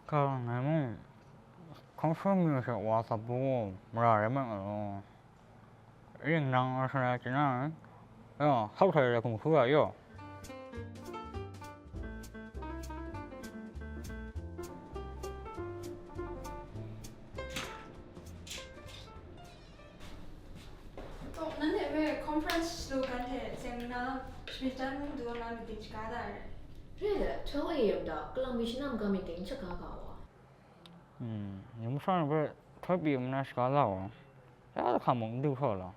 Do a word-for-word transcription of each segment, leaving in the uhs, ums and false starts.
Ka ngai mung, hkawng hprawng mi hte wa sa bu mara rai mat nga law. Ring nang a hkra chye na, ya, hkau hkrai rai hkum hkru ya yaw. Taw, nanhte hpe conference slogan hte seng nna, Shamitan mung du ai meeting shaga da ai. Re le, htoi e yam da, kalang mi shanam ga meeting n shaga ga wa. Hmm, yum sha hpe htoi pyi nna shaga la wa. Ya hka mung n du hkraw la.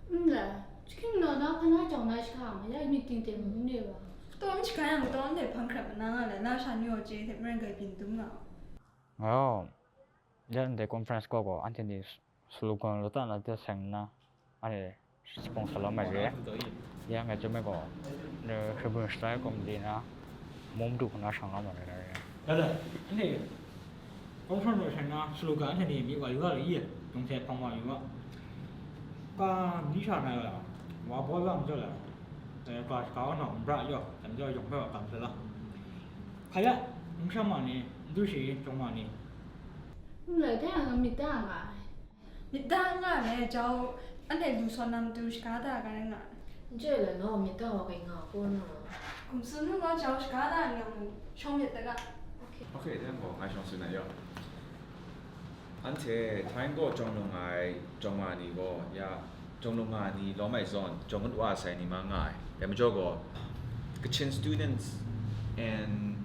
N le, chahking na na hpa na jang na shaga ma, ya meeting hte mung ne wa. Taw n shaga yang, taw ndai hpang hkrap na nga le, na sha ni gaw chye hte maren gai byin dum nga. Nga gaw, ya ndai conference gaw gaw, anhte ni slogan lata na hte seng nna, anhte sponsor la mai re. Ya ngai chyum ai gaw, Tribune Style Comedy na, mung du hkra shang la mai re. Dada, anhte conference hte seng nna slogan anhte ni myit wa yu ga law i, dum hte hpang wa yu ga. Ka ni sha na ga, wa baw wa majaw la, eh, ka shaka wa na, n bra yaw, dam jaw yawng hpe wa kam sa la. Hkaya, n sham ma ni, n du shi, jawng ma ni. N le, dai a nga myit da nga ai. Myit da nga ai, jau, anhte lu sawn na matu shaga da ga rai nga ai. N chye le, nang myit da wa kai nga hku na. Hkum tsun hkra jau shaga da nga mu, shawng myit ta ga. Ok. Ok, then gaw, ngai shawng tsun na yaw. Anhte Thai gaw jawng lung ai, jawng ma ni gaw, ya, jawng lung nga ni lawm ai zawn, jawng mat wa sai ni ma nga ai. Dai majaw gaw, Kachin students and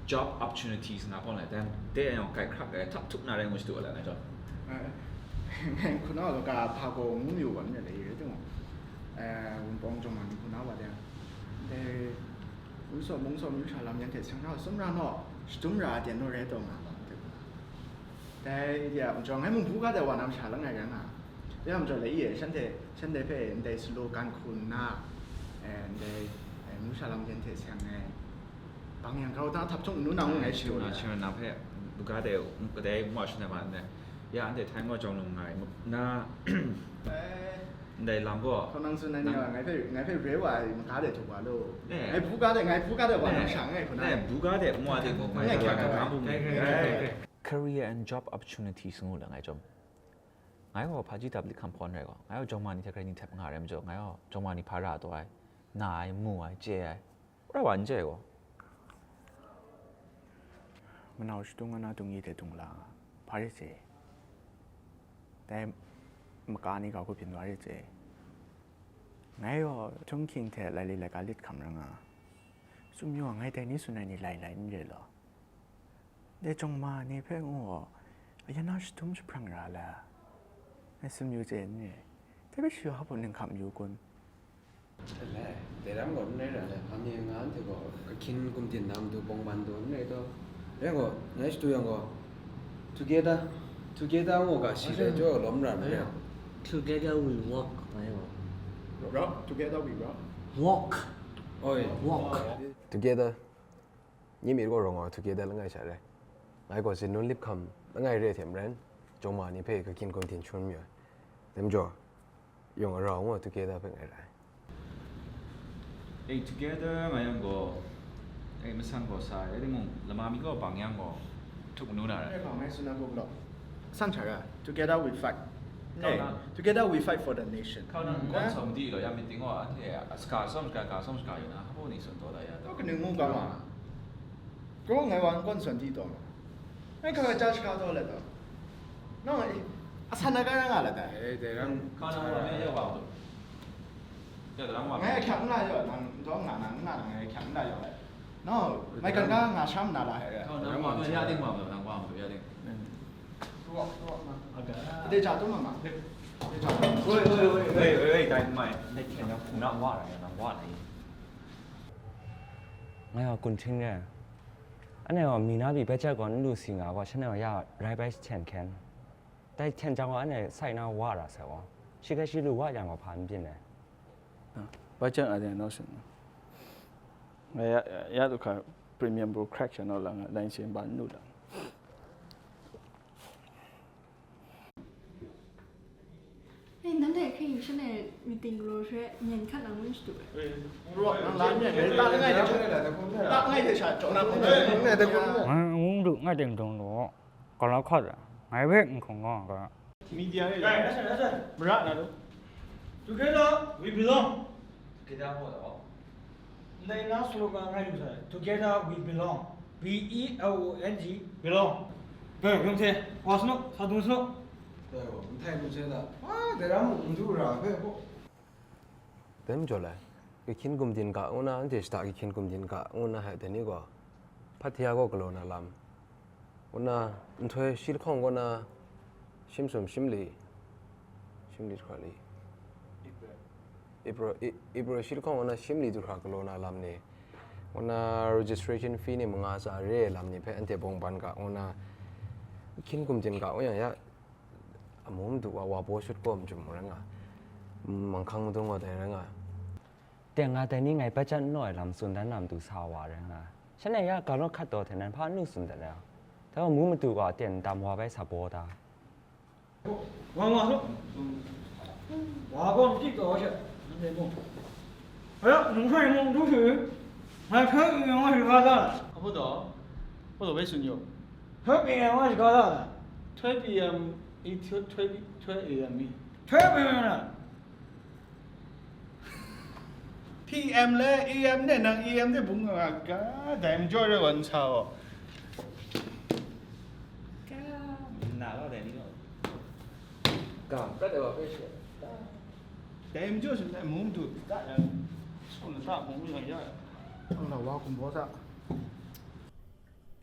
job opportunities nga hpawng lai, dan de yawng kai hkrak ai, htap htup na rai ngu shadu ai la, ngai chyawm. Ngai hku na gaw, ga hpa gaw ngu mayu wa n rai, rai timung, eh, Wunpawng jawng ma ni hku na wa de, dai, Wunsaw, Mungsaw, Mungsa lam yan hte seng na, sum ra naw, shadum ra ai ten naw rai taw nga, dai, ya, majaw ngai mung buga dai wa na masha langai rai nga. Ya, majaw lai e, shanhte, shanhte hpe ndai slogan hku nna, eh, ndai, eh, Mungsa lam yan hte seng ai, bang yang grau da htap htung nu na ngu ngai shadu na, na. Shing na hpe, buga dai, kadai ngu a shana ma ndai. Ya, anhte Thai gaw jawng lung nga ai, na, eh, ndai lam gaw, hkaw nang tsun ai ni nang, ngai hpe, ngai hpe re wa ai maga dai htuk wa lo. Eh. Ngai buga dai, ngai buga dai wa, eh, nang sha ngai hku na. Eh, buga dai ngu a dai gaw, ngai, ngai hkyak hkyak hkyak hkyak hkyak hkyak hkyak hkyak. Career and job opportunities ngu la ngai chyawm. Ngai gaw hpaji dap lit hkam hpawn rai gaw, ngai gaw jawng ma ni hte grai ni htep nga rai majaw, ngai gaw jawng ma ni hpa ra taw ai, na ai, mu ai, chye ai, rau wa n chye gaw. Manau shadung ana dung yi hte dung la, hpa rai chye? Dai maka ni ga hku byin wa rai chye? Ngai gaw htunghking hte laili laika lit hkam ra nga, sumyaw ngai dai ni tsun ai ni lai lai n re law. Dai jawng ma ni hpe ngu gaw, ayan na shadum jahprang ra la, ngai tsun yu chye n re, dai hpe shawa hpa ning hkam yu kun? Dai lam gaw n rai ra le, hpa mi nga anhte gaw, ahkyin gumdin na matu bawng man du n rai taw, rai gaw, ngai shadu yang gaw, together, together ngu ga shi dai jaw lawm ra n rai. Together we walk, ngai gaw. Rock, together we rock. Walk. Oi. Walk. Together. Nye myit gaw rawng ai together langai sha rai. Ngai gaw zinun lip hkam langai re hte maren, jawng ma ni hpe kakin gumdin shangun mayu ai. Dai majaw, yawng ara ngu together hpe ngai rai. Ei, together nga yang gaw, ei, masang gaw sa ai, rai timung, lama mi gaw bang yang gaw, htuk manu na rai. Ngai gaw ngai tsun na gaw law, san hta ra, together we fight. Kau na. Together we fight for the nation. Kau na, mm, n gawn sawm di law, ya myit ting gaw, anhte a, saka sawm saka, ka sawm saka yu na, hpa ni tsun taw da ya. Kau kaning ngu ga ma? Kau ngai wa n gawn sawm di taw ma? Ngai hkra hkra ja shaga taw let taw. Nang, eh, asan na ga ra nga let ai. Eh, dai ram. Kau na wa me ya wa tu. Ya, dai ram wa. Ngai ahkyak n la yaw, nang n taw nga, nang n nga, nang ngai ahkyak n la yaw ai. No, mai kan ga nga sham na la. Kau na wa me ya ding wa me, nang wa me ya ding. Ruak, ruak na. Aga. Dai ja tu ma ma. Dai ja tu ma. Oi, oi, oi, oi, oi, dai mai. Dai ken na, na wa la, na wa la. Ngai gaw kun hting re. Anhte gaw mi na pyi bai jat gaw n lu si nga gaw, shanhte gaw ya rai bai hten hkyen. Dai hten jang gaw, anhte sai na wa ra sai gaw, shi hkrai shi lu wa yang gaw, hpa n byin ai. Bai jat nga de naw sin. Ngai ya, ya du hkra premium bru crack sha naw la nga, lai n sin ba n lu la. Hei, nanhte hkring Shane meeting galaw hpe myen hkat na ngun shadu ai. Nang la myen, ta langai hte, ta langai hte sha, jaw na hpe. Ngai amu madu ngai teng dawng law, galaw hkat ai, ngai hpe n hkungga ai ga. Media e, mara na lu. Together we belong. Together we belong. Ndai na slogan ngai lu sai. Together we belong. B E L O N G, belong. Dai, yawng hte, wa sanu, sa dung sanu. Dai gaw, nhtoi lu sai da. Wa, dai ram mung n du ra hpe gaw. Dai majaw lai, kahkyin gumdin ga ngu na, anhte shada kahkyin gumdin ga ngu na, hai dai ni gaw, hpathia gaw galaw na lam. Ngu na, nhtoi shi lahkawng kaw na, shim sum shim li, shim li hkra li. April, I-, April shi lahkawng kaw na shim li du hkra galaw na lam ni, ngu na registration fee ni manga tsa re ai lam ni hpe anhte bawng ban ga, ngu na hkyin gumdin ga, ngu yang ya, amu madu wa, wa baw shut kaw majum rai nga, manghkang madung wa dai rai nga. Teng nga dai ni ngai patjat n naw ai lam tsun dan na matu sa wa rai nga. Shanhte ya galaw hkat taw hte nan hpa nu tsun dat ai? Dai gaw mu madu gaw ten dam wa bai sa baw ta? Wa nga su. Wa gaw n tik taw she, nanhte mung. Aya, nung hkrai mung du hte, ngai hpe n nga shaga da. Apo taw, apo taw bai tsun yu. Hpe n nga shaga da. Twelve P M, i, twelve, twelve A M i. Twelve A M na. P M le A M ne nang A M de bung nga ga, dai majaw re wan sa o. Ga, na lo dai ni lo. Ga, prat de wa pe she. Dai majaw sin dai mung du, da ya. Sun sa mung ya ya. Ang la wa kum bo sa.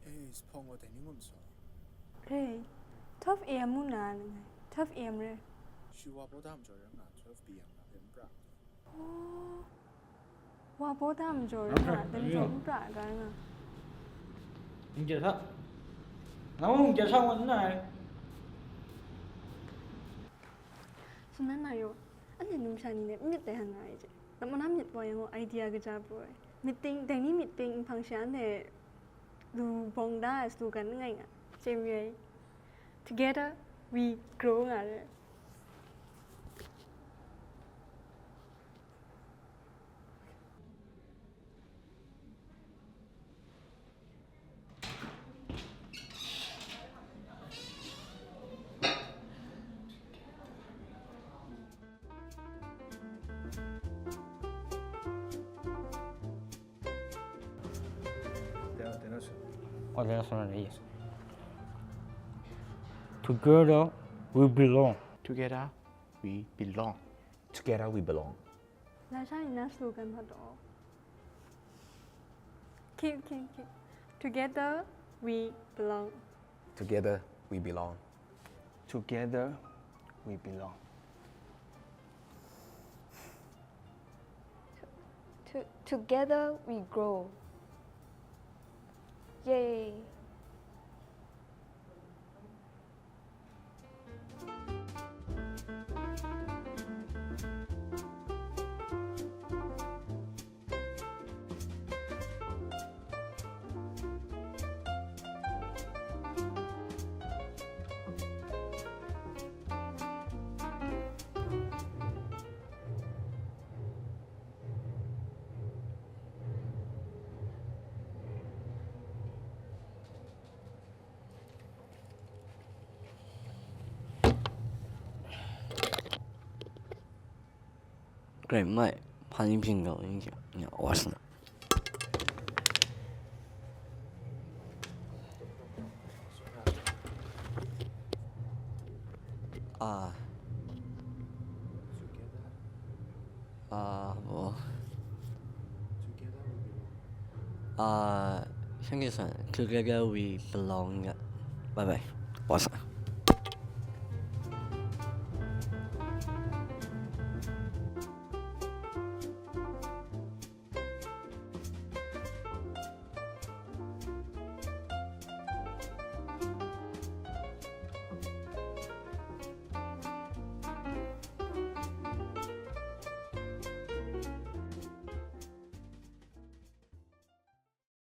Eh, spong wa dai ni ngum so. Re, twelve A M mu na ngai, twelve A M re. Shi wa bo da majaw re nga, twelve P M na pe mpra. Oh. Wa baw da majaw rai nga, dai majaw n pra ai ga nga. Hkungje sa. Nang mung hkungje sa ngut n ai. Tsun dan na yaw, anhte numsha ni hte n myit tai hkra nga ai hte, lam na myit wa yang gaw, idea kaja pru ai. Meeting, dai ni meeting nhpang sha anhte lu bawng da ai slogan langai nga, chye mi ai. Together we grow nga re. Together we belong. Together we belong. Together we belong. Lasha ni na slogan hpa taw. Keep, keep, keep. Together we belong. Together we belong. Together we belong. To-, together we grow. Yay. Great, mate. Funny bingo, thank you. Yeah, awesome. Ah. Ah, bo. Ah, thank you, sir. Together we belong. Yeah. Bye bye. Awesome.